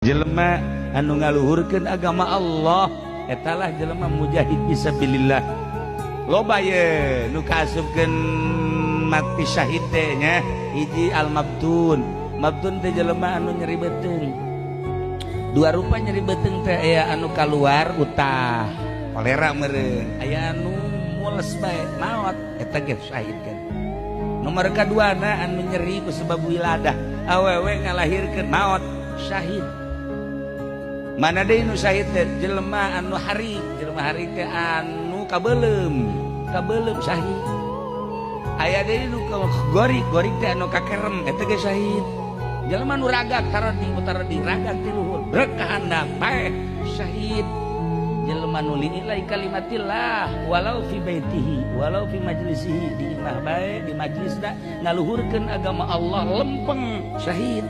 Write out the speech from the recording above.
Jelema anu ngaluhurkeun agama Allah etalah jelema mujahid fisabilillah. Loba ye nu kaasupkeun mati syahid teh nya. Hiji al mabtun. Mabtun teh jelema anu nyeri beuteung. Dua rupa nyeri beuteung teh, aya anu kaluar utah kolera meureun, aya anu mules bae maot, eta ge syahid kan. Nomor kaduana anu nyeri ku sebab wiladah, awewe ngalahirkeun maot, syahid. Mana deui nu syahid teh? Jelema anu harik. Jelema harik teh anu kabeuleum, kabeuleum syahid. Aya deui nu gorik, gorik teh anu kakerem, eta ge syahid. Jelema nu ragak taradi taradi ragak ti luhur brek ka handap paeh, syahid. Jelema nu lillahi kalimatillah walau fi baitihi walau fi majlisihi, di imah bae di majlisna ngaluhurkeun agama Allah lempeng, syahid.